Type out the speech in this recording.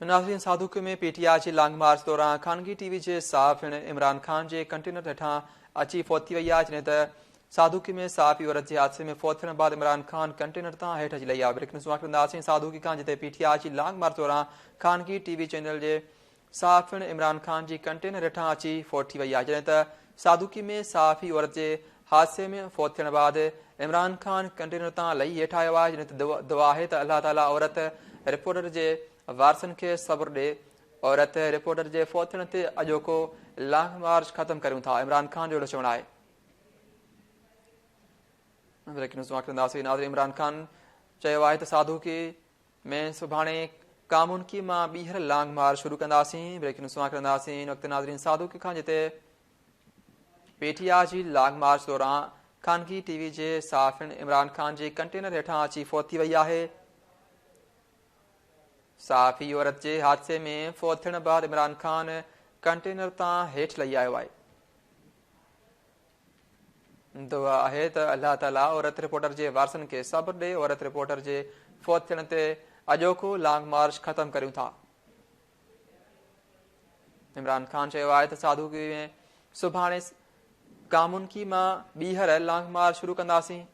ناظرين ساڌوڪي ۾ پي ٽي آء جي long march دوران خانگي ٽي وي جي صحافيڻ عمران خان جي ڪنٽينر هيٺان اچي فوت ٿي وئي آهي جڏهن ته ساڌوڪي ۾ صحافي عورت جي حادثي ۾ فوت ٿيڻ بعد عمران خان ڪنٽينر تان هيٺ اچي لهي آيو. بريڪنگ نيوز اوهان کي ڏينداسين ساڌوڪي کان جتي پي ٽي آء جي لانگ مارچ دوران خانگي ٽي وي چينل جي صحافيڻ عمران خان جي ڪنٽينر هيٺان اچي فوت ٿي وئي آهي جڏهن ته ساڌوڪي ۾ صحافي عورت جي حادثي ۾ فوت ٿيڻ بعد عمران خان ڪنٽينر تان لهي هيٺ آيو آهي جڏهن ته دعا آهي ته الله تعالي عورت رپورٽر جي وارثن کي صبر ڏي، عورت رپورٽر جي فوت ٿيڻ تي اڄوڪو لانگ مارچ ختم ڪريون ٿا، عمران خان جو اهڙو چوڻ آهي. بريڪنگ نيوز ڪنداسين ناظرين عمران خان چيو آهي ته ساڌوڪي ۾ سڀاڻي ڪامونڪي مان ٻيهر لانگ مارچ شروع ڪنداسين. بريڪنگ نيوز ڪنداسين هن وقت ناظرين ساڌوڪي کان جتي پي ٽي آء جي لانگ مارچ دوران خانگي ٽي وي جي صحافين عمران خان جي ڪنٽينر هيٺان اچي فوت ٿي وئي آهي. صحافي عورت جي حادثي ۾ فوت ٿيڻ بعد عمران خان ڪنٽينر تان هيٺ لهي آيو آهي. دعا آهي ته الله تعالي عورت رپورٽر جي وارثن کي صبر ڏي، عورت رپورٽر جي فوت ٿيڻ تي اڄوڪو لانگ مارچ ختم ڪريون ٿا. عمران خان چيو آهي ته ساڌوڪي ۾ سڀاڻي ڪامونڪي مان ٻيهر لانگ مارچ شروع ڪنداسين.